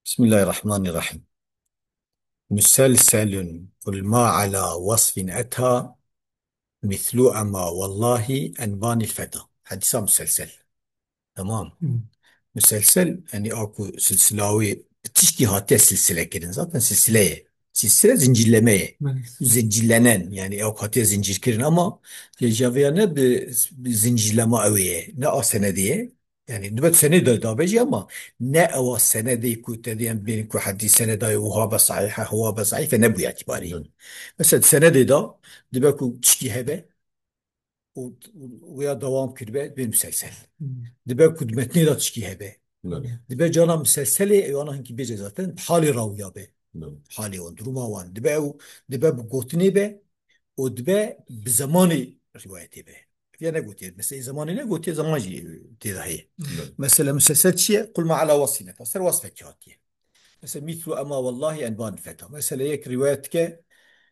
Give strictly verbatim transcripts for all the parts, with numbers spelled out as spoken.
Bismillahirrahmanirrahim. Muselselun kul ma ala wasfin eta mithlu ema wallahi enbanil feta. Hadîsa muselsel. Tamam. Hı. Muselsel, yani a ku silsila wê bi tiştî hatiye silsile kirin. Zaten silsile ye. Silsile zincirleme ye. Evet. Zincirlenen, yani a ku hatiye zincir kirin ama tecavüya ne bi, bi zincirleme ew ye, ne a senedê ye. Yani dibe senedê de dabêjî ama ne ewa senedê ku te diyen bên ku hedî seneda ye wiha be sahîh e, hiwa be zayîf e, ne bûye îtibarî. Evet. Mesela senedê de dibe ku tiştî hebe, û, û ya dewam kiribe, bê muselsel. Hmm. Dibe ku di metnê de tişkî hebe. Belê. Dibe cana muselselê, ewana hinkî bêje zaten, halê rawiya be. Belê. Halê wan, duruma wan. Dibe ew, dibe bi gotinê be, û dibe bi zemanê rivayetê be. Ya negotiye, mesela zemanê negotiye, zaman jî tê de heye. Belê. Mesela muselsel çi ye? Kul ma ala wasfine. Ser wasfekî hatiye. Mesela mîtru ema wallahi enban feta. Mesela yek rivayet dike,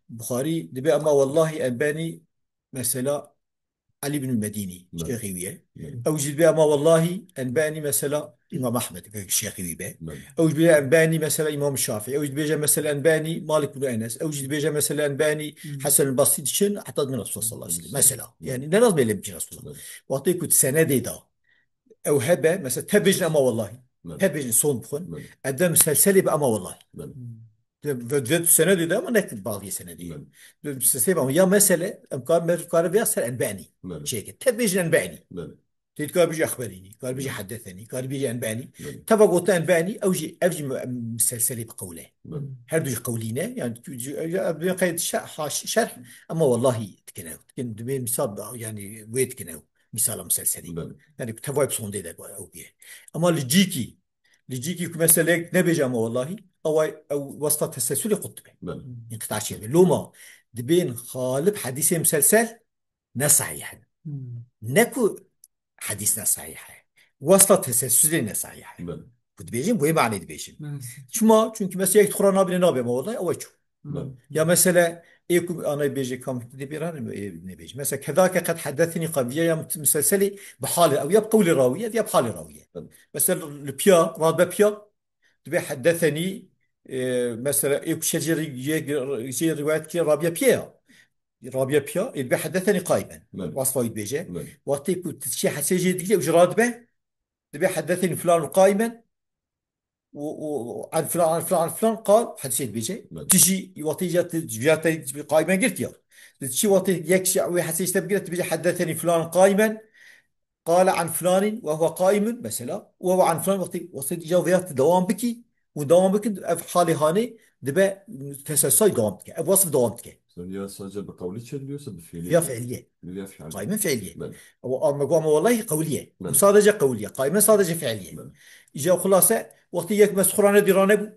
Buxarî dibe ema wallahi enbeni mesela Elî bin Medînî, Belê. Şêxî wî ye. Belê. Ew jî dibe ema wellahî enbenî mesela Îmam Ehmed, şêxî wî be. Belê. Ew jî dibe enbenî mesela Îmam Şafî. Ew jî dibêje mesela enbenî Malik bin Enes. Ew jî dibêje mesela enbenî Hı. Hesen Basrî diçin heta din Resulullah sallallahu aleyhi ve sellem. Mesela. Belê. Yani ne lazim elim ki Resulullah. Belê. Wextê ku senedê da ew hebe, mesela te bêjin ema wellahî. Belê. Te bêjin son bixwin. Belê. Ede muselselê bi ema wellahî. Belê. Ve, ve, ve senedê de ama ne bağlı senedê. Belê. Ve sesê ama ya mesele, em kar, mer kar veya ser enbeni. Belê. Şey ki, te bêjin enbeni. Belê. Te kar bêjî exberini, kar bêjî Belê. Hedeseni, kar bêjî enbeni. Belê. Teva gote enbeni, ew jî, ev jî mu-, em, muselselê bi qewle. Belê. Her du jî qewlî ne, yani tu, tu, ya, bi qeyd şe-, ha, ş-, şerh, ama wallahi dikine, dikin, dibê misal da, yani wê dikine, misala muselselî. Belê. Yani teva bi sondê de ew bîye. Ama li cîkî, Li cîkî ku meseleyek nebêje ama wellahî, ew ay, ew westa tesesulê qut dibe. Belê. Înqita çêbe. Loma dibên xalib hedîsê muselsel ne sahîh in. Hmm. Ne ku hedîs ne sahîh e. Westa tesesulê ne sahîh e. Belê. Ku dibêjin, bu ê manê dibêjin. Belê. Çima? Çünkü mesela yek xura nabîne nabe ama wellahî, ew ay çû. Belê. Ya mesele, ê ku anay bêje kam dê bê rane, ê nebêje. Mesela, kedake qed hedetini qavîye ya muselselî bi halê, ew ya bi qewlê rawiye, ya bi halê rawiye. Belê. Mesela, li piya, radibe piya, dibe hedeteni, e, mesela, ê ku şeceri yek, jê rivayet ki rabiye piya ya. Rabiye piya, ê dibe hedeteni qaimen. Belê. Wasfa wî dibêje. Belê. Wextê ku tu çi hesê jê digire, ew ji radibe, dibe hedeteni filan qaimen, û, û, û an filan, an filan, an filan qal hedîsê dibêje. Belê. Tu jî wextê ya tu, ya te qaimen girtiya. Tu çi wextê yek şi wê hesê işte bigire, tu bêje hedeteni filan qaimen, qale an filanin ve huve qaimun mesela, ve huve an filan wextê, wextê ya vêya tu dewam bikî, û dewam bikin, ev halê hanê dibe teselsay dewam dike, ev wasf dewam dike. Sen ya sadece bi qewlî çêdibiyorsa bi fiilî. Ya fiilî. Ya fiilî. Qaimen fiilî. Belê. Ew a me got ama wellahî qewlî ye. Belê. Sadece qewlî ye. Qaimen sadece fiilî ye. Belê. Îca xulase, wextê yek mesxurane dî ranebû,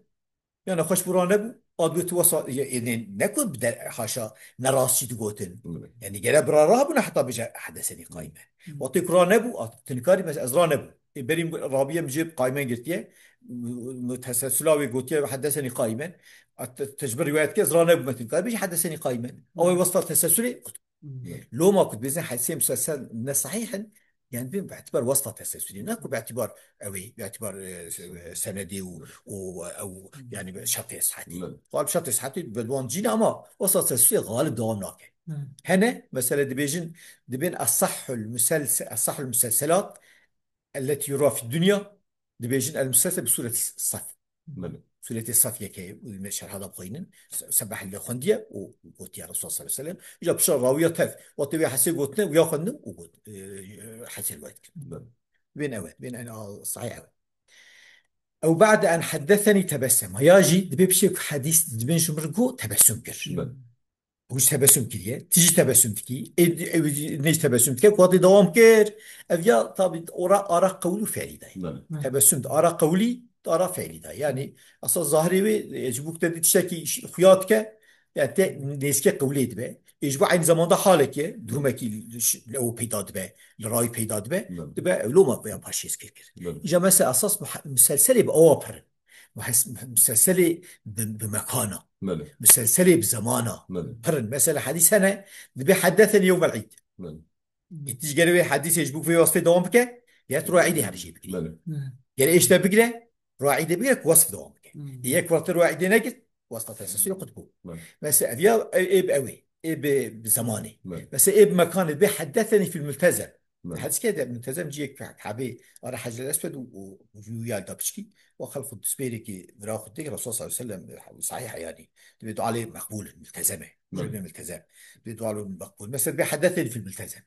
ya nexweş bû ranebû, a dibe tu wesa, ya, e, ne, ne ku bi de, haşa ne rastî digotin. Belê. Yani gere bira rabûne heta bêje hedeseni qaimen. Hı. Wextê ku ranebû, a, tu nikarî mes-, ez ranebû. Ê berî min got, rabiye min jê qaimen girtiye, m-, m-, tesesula wê gotiye hedeseni qaimen. A, te-, te ji bin rivayet ke ez ranebûme, tu nikarî bêjî hedeseni qaimen. Hı. Ew ê westa tesesulê qut. Hı. Loma ku dibêjin hedîsê muselsel ne sahîh in, yani bin bi itibar westa tesesulê, ne ku bi itibar ew ê, bi itibar, e, se-, senedê û, û ew, yani şertê sihetî. Hı. Xalib şertê sihetî bi wan cî ne ama westa tesesulê xalib dewam nake. Hı. Hene, mesele dibêjin, dibên esahhul muselse-, esahhul muselselat, Elleti yura fi dunya, dibêjin el muselse bi sureti sef. Belê. Sureti sef yeke, me şerha da bixwînin. Se-, sebeh li xwendiye û gotiye Resulullah sallallahu aleyhi ve sellem. Îca pişa rawiya tev, wextê wê hesê gotine, wîya xwendin û got, e, hesê rivayet kir. Belê. Bên ew e, bên en a sahih ew e. Ew ba'de en heddesenî tebessema. Ya jî dibê pişê ku hedîs dibên ji min got tebessum kir. Belê. Ew jî tebessum kiriye. Tu jî tebessum dikî. Ê, ew jî, ne jî tebessum dike. Ku hatî dewam kir. Ev ya tabî ora, ara qewlî û fiilî de ye. Belê. Belê. Tebessum di ara qewlî, di ara fiilî de. Yani, esa zahirê wê, e, ji bo ku te dî tiştekî ş-, xuya dike, yani te nêzîkê qewlê dibe. Ê, ji bo aynı zamanda halekê, durumekî ş-, li ew peyda dibe, li rawî peyda dibe, Belê. Dibe ew loma ya paşêz kir kir. Belê. Îja mesela esas muha-, muselselê bi ewa pir in. Muhes-, muselselê bi, bi mekana. Belê. Muselselê bi zemana. Belê. Pir in. Mesela hedîs hene, dibê heddesenî yewmel îd. Belê. Îtî ji gere wê hedîsê ji bo vê westê dewam bike, ya tu roja îdê her jê bigirî. Belê. Hı. Gere êşte bigire, roja îdê bigire ku wesf dewam bike. Hmm. Yek wextê riwayetê negirt, wasta teselsûlê qut bû. Belê. Mesela ev ya, ê, ê bi ew ê, ê bi, bi zemanê. Belê. Mesela ê bi mekanê, bi heddesenî fil multezem. Belê. Hedîs ke de multezem ciyek hebê ara Hacer Eswed û, û, û ya da piçkî, û xelq û despêrekî vira xwe tê, Resul sallallahu aleyhi ve sellem, sahih e yani. Dibê dua lê meqbûl, multezem e. Belê. Dibê multezem. Dibê dua lê meqbûl. Mesela dibê heddesenî fil multezem.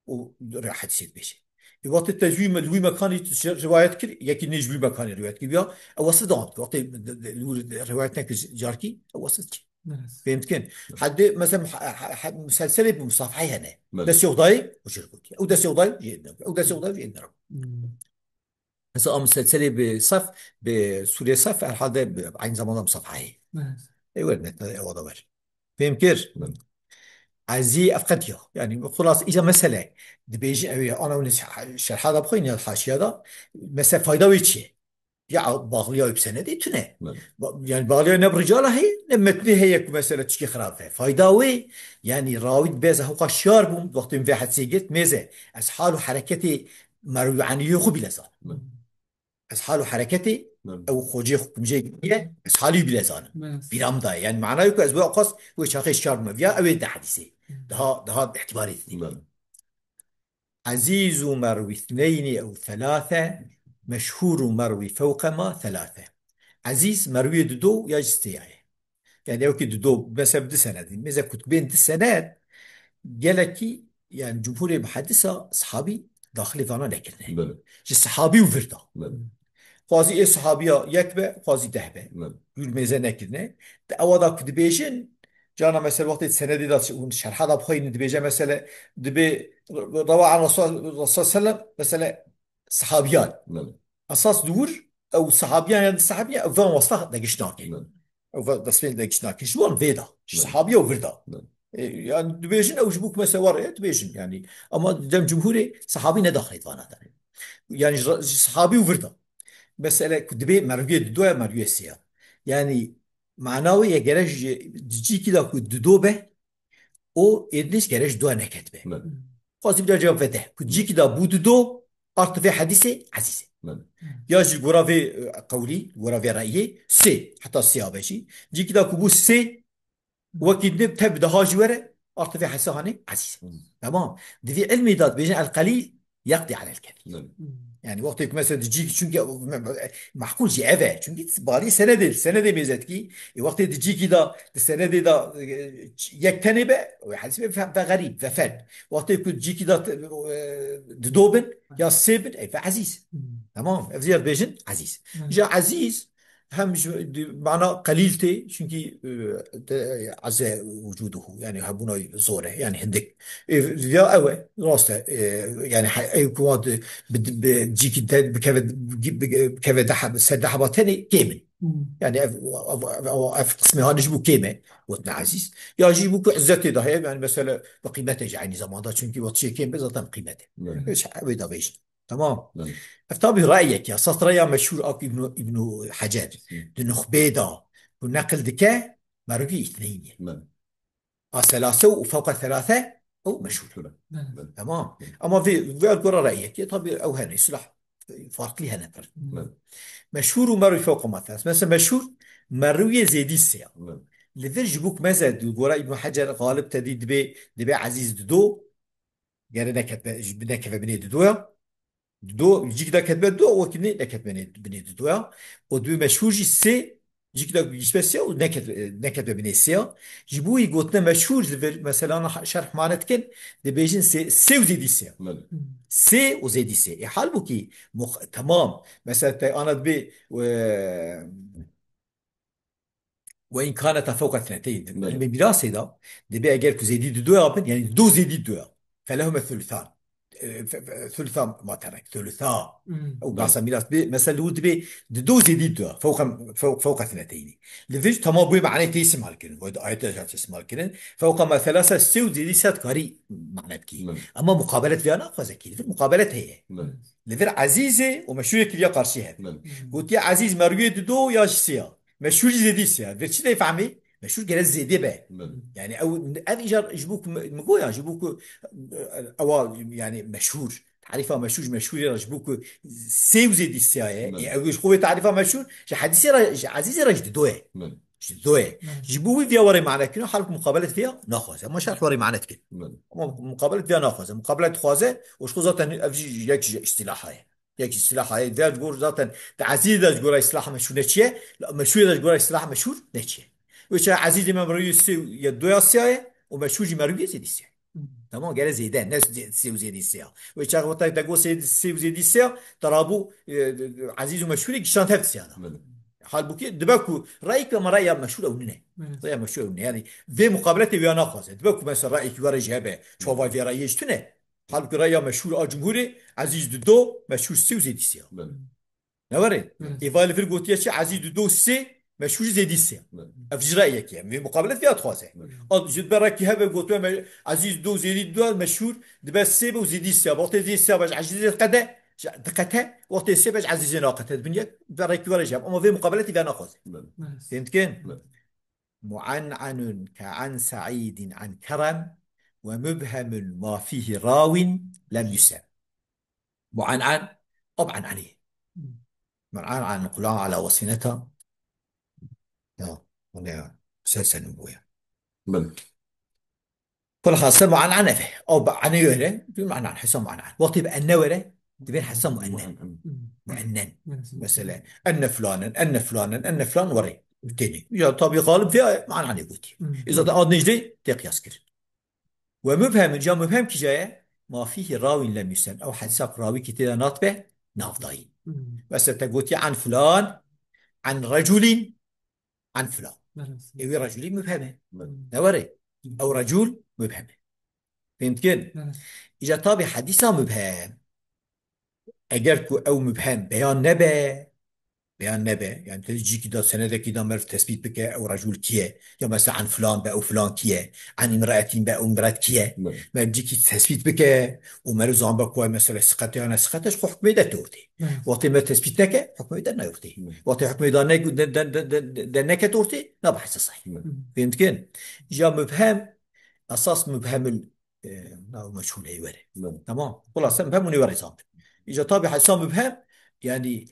û re-, hedîsê dibêje. Ê wextê te ji wî me-, li wî mekanî tu şe-, rivayet kir, yekî nê ji wî mekanî rivayet kir, ya ew wesif diant. Wextê de, de, de, li wir rivayet nekir carkî, ew wesif dike. Evet. Fêm dikin? Hedê, mesela, he-, he-, he-, muselselê bi musafehê hene. Evet. Destê Xwedayê û jê re gotiye. Ew destê Xwedayê jê re gotiye. Ew destê Xwedayê jê re gotiye. Hmm. Mesela, a muselselê bi Sef, bi sûrê Sef, herhalde bi, aynı zamanda musafehê. Evet. Ê wer, metne ewa da wer. Fêm kir? Belê. Ezî ev qetiya. Yani, xulas, îca mesele. Dibêjin, ew ya, ana wî şerha da bixwîn ya haşiya da. Mesela, fayda wê çi ye? Ya bağlıya wî bi senedê tune. Belê. Ba-, yani, bağlıya ne bi ricala heye, ne metnê heye ku mesela tişkî xirab e. Fayda wê, yani, rawî dibêze hewqa şiyar bûm, wextê min vê hedîsê girt, mêze. Ez hal û hereketê merwî aniyê xwe bîle zanim. Belê. Ez hal û hereketê Belê. ew xocê xwe kumcê kiriye, ez halî bîle zanim. Belê. Bîra min daye. Yani, manayê ku ez wê ewqas wê çaxê şiyar bûme. Viya ew ê di hedîsê. Belê. Daha, daha îtibarê didî. Belê. Ezîz û merwî thneyni ew thelâthe, meşhûr û merwî fewqe ma thelâthe. Ezîz merwiyê dido ya jî sêya ye. Yani ew ki dido, mesela bi du senedî. Mesela ku dibên du sened, gelekî, yani cumhurê muhedisa sahabî daxilê vana nekirine. Belê. Ji sahabî û vir da. Belê. Xwazî ê sahabiya yek be, xwazî deh be. Belê. Gul mêze nekirine. Di ewa da ku dibêjin, cana mesela wextê senedê de hûn şerha da bixweynin dibêje mesela dibê rewa an Resul, Resul sellem mesela sahabiyan. Belê. Esas dûr ew sahabiyan ya di sahabiyan ev van wasta degiş nake. Belê. Ev va destpê degiş nake. Ji wan vê da. Ji Belê. sahabiya û vir da. Belê. E, yani dibêjin ew ji bo ku mesela war e dibêjin yani. Ama dem cumhurê sahabî ne daxilê vana da. Yani ji, ji sahabî û vir da. Mesele ku dibê merwiyê dido ya merwiyê sê ya. Yani mana wê ye gere ji, di cîkî da ku dido be, û êdinê ji gere ji dua neketibe. Belê. Xwazî bira cevap vede. Ku cîkî da bû dido, artivê hedîsê ezîz e. Belê. Ya ji gora vê, e, qewlî, gora vê reyê, sê, heta sê abe jî. Cîkî da ku bû sê, wekî din tev daha jî were, artivê hesa hanê ezîz e. Hı. Tamam. Di vî ilmî da dibêjin el qelîl, yeqdî alel kethîr. Belê. Yani wextê ku mesela di cîkî, çünkü me-, me-, mehkûl jî ev e. Çünkü balî senedê, senedê mêze dikî. E, wextê di cîkî da, di senedê da, e, yek tenê be, o hesî be fe, fe xerîb, fe fel. Wextê ku di cîkî da, e, dido bin, ya sê bin, e, fe ezîz. Hmm. Tamam, ev ziyad bêjin, ezîz. Yani. Ja ezîz, hem ji, di, mana qelîl tê, çünkü, e, de, eze wucuduhu, yani hebûna wî zor e, yani hindik. E, ya ew e, rast e, e, yani he, ew ku wan di, bi, bi, cîkî te bikeve, bi, bikeve deh heb-, ser deh heba tenê kêm in. Hmm. Yani ev, ev, ev, ev, ev qismê hanê ji bo kêm e, gotina ezîz. Ya jî bo ku izzetê de heye, yani mesela bi qîmetê jî aynı zamanda, çünkü wextê kêm be zaten qîmetê. Evet. Hiç ew ê da bêjin. Tamam. Belê. Ev tabi reyek ya. Sas reya meşhur ak İbnu, İbnu Hacer. Hı. Di nuxbê da ku neqil dike, merwî îtneyn ye. Belê. A selase û fewqa selase, ew meşhur. Meşhur. Belê. Belê. Tamam. Belê. Ama vê, vê gora reyek ye. Tabi ew hene, silah farklı hene pir. Belê. Meşhur û merwî fewqa ma selase. Mesela meşhur merwiyê zêdî sê ya. Belê. Li vir ji bo ku meze di gora İbnu Hacer xalib te dî dibê, dibê ezîz dido, gere neketbe, ji, nekeve binê didoya. Dido, cîkî da ketbe dido, wekî nê neketbe binê, binê didoya. Û dibê meşhûr jî sê, cîkî da gişbe sê û neket-, neketbe binê sê ya. Ji bo wî gotine meşhûr li vir, mesela na şerh mane dikin, dibêjin sê, sê û zêdî sê ya. Belê. Sê û zêdî sê. E, halbûkî muh-, temam. Mesela te ana dibê, e, Ve in kaneta fewqa thneteyni. Belê. Ilmê mîrasê de dibê eger ku zêdî didoya bin, yani dido zêdî didoya. Felehume thuluthan. E, fe-, fe-, thuluthan ma terek. Thulutha. Hmm. Ew Belê. Basa mîras bi, mesela li wir dibê dido zêdî didoya. Fewqa, few-, fewqa thneteyni. Li vir tamam bu manayê tê istimal kirin. Bu ayet de istimal kirin. Fewqa ma thelasa sê û zêdî sê dikarî mana bikî. Belê. Ama muqabelet vêya naxwaze kî. Li vir muqabelet heye. Belê. Li vir ezîzê û meşhûrê kiriya qarşî hev. Belê. Gotiye ezîz merwiyê dido ya ji sê ya. Meşhûr jî zêdî sê ya. Vê çi dê fehmî? Meşhûr gere zêdê be. Belê. Yani ew, ev îcar ji bo ku mi, mi goya, ji bo ku, e, ewa, yani meşhûr. Tarîfa meşhûr ji meşhûrê re ji bo ku sê û zêdî sê ye. Belê. Ê, ew ji xwe wê tarîfa meşhûr ji hedîsê re, ji ezîzê re ji dido ye. Belê. Ji dido ye. Belê. Ji bo wî viya were mane kirin, halk muqabelet viya naxwaze. Ama şerh were mane dikin. Belê. Ama muqabelet viya naxwaze. Muqabelet dixwaze, û ji xwe zaten ev jî yek ji îstilaha ye. Yek îstilaha ye. Viya ji gor zaten di ezîzê de ji gora îstilaha meşhûr neçiye, la meşhûrê de ji gora îstilaha meşhûr neçiye. Wê çaxê ezîzê me merivî sê û ye doya sê ye û meşhûr jî merivî zêdî sê. Tamam, gere zêde, ne zê-, sê û zêdî sê ya. Wê çaxê wexta te got sê, sê û zêdî sê ya, te rabû, e, ezîz û meşhûrê gişand hev sê ya da. Belê. Halbûkî dibe ku reyek ama reya meşhûr ew nîne. Belê. Reya meşhûr ew nîne. Yani vê muqabeletê wîya naxwaze. Dibe ku mesela reyekî were jî hebe, çava vê reyê jî tune. Halbûkî reya meşhûr a cumhûrê, ezîz dido, meşhûr sê û zêdî sê ya. Belê. Ne were? Belê. Êva li vir gotiye çi? Ezîz dido sê, meşhûr zêdî sê. Belê. Ev jî reyekê ye. Vê muqabelet vê dixwaze. Belê. A, ji ber rekî hebe gotiye me, ezîz dido zêdî dido meşhûr dibe sê be û zêdî sê. Wextê zêdî sê be ji ezîzê diqete, ji, diqete, wextê sê be ji ezîzê naqete. Dibin yek, ber rekî were jî. Ama vê muqabeletê vê naxwaze. Belê. Belê. Fêm dikin? Belê. معنعن كعن سعيد عن كرم ومبهم ما فيه راو لم يسم. Mu'en'en, ab en'enê. Mu'en'en, qulan ala wasfineta. Ya, o ne ya? Muselsel bûye. Belê. Xulasa mu'en'en ev e. Ab en'ê were, bi mu'en'en, hesa mu'en'en. Wextê bi enne were, dibên hesa mu'ennen. Mu'ennen. Mu'ennen. Belê. Mesela, enne fulanen, enne fulanen, enne fulan were. Têne. Ya, tabi xalib vê mu'en'enê gotî. Hı. E, zaten ad necdê tê qiyas kirin. Ve mubhem, ca mubhem kîja ye? Ma fîhî rawîn lem yusem. Ew hedîsa ku rawîkî tê de natibe navdayîn. Hmm. Mesela te gotiye an filan, an reculîn, an filan. Belê. Ê wî reculî mubhem e. Belê. Ne were? Hmm. Ew recul mubhem e. Fêm dikin? Belê. Îca tabî hedîsa mubhem. Eger ku ew mubhem beyan nebe, beyan nebe, yani te cîkî da, senedekî da meriv tespît bike, ew recul kî ye? Ya mesela an filan be, ew filan kî ye? An imraetin be, ew imraet kî ye? Belê. Meriv cîkî tespît bike û meriv zanbe ku ay mesela siqet e ya ne siqet e, ji xwe hukmê de tê ortê. Belê. Wextê meriv tespît neke, hukmê de nayê ortê. Belê. Wextê hukmê de ne-, de, de, de, de, de neket ortê, nabe hesa sahîh. Belê. Fêm dikin? Ya mubhem, esas mubhemul e, nav meçhûl heye were. Belê. Tamam. Xulasa mubhem û nê were zandin. Îca tabî hesa mubhem, yani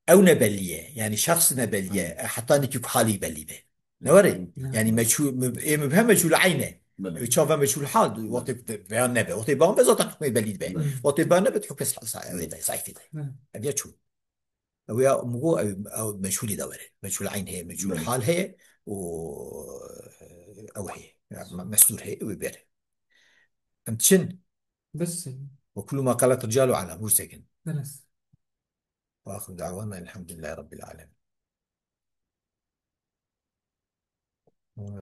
ew ne belî ye. Yani şexs ne belî ye. Hı. E, heta nikî ku halî belî be. Ne were? Hı. Yani meçhûl, mub-, ê mubhem meçhûl eyn e. Belê. E, çawa meçhûl hal, wextê de-, beyan nebe. Wextê beyan be zaten hukmê belî be. Belê. Wextê beyan nebe, hukmê sa-, sa-, zayîfê de. Belê. Ev ya çû. Ew ya, min got, ew, ew meçhûlî de were. Meçhûl eyn heye, meçhûl Belê. hal heye û ew heye. Ya, me-, mestûr heye, ew ê bere. Em çin. Bes. وكل ما قالت رجال على موسى. Beres. وآخر دعوانا الحمد لله رب العالمين.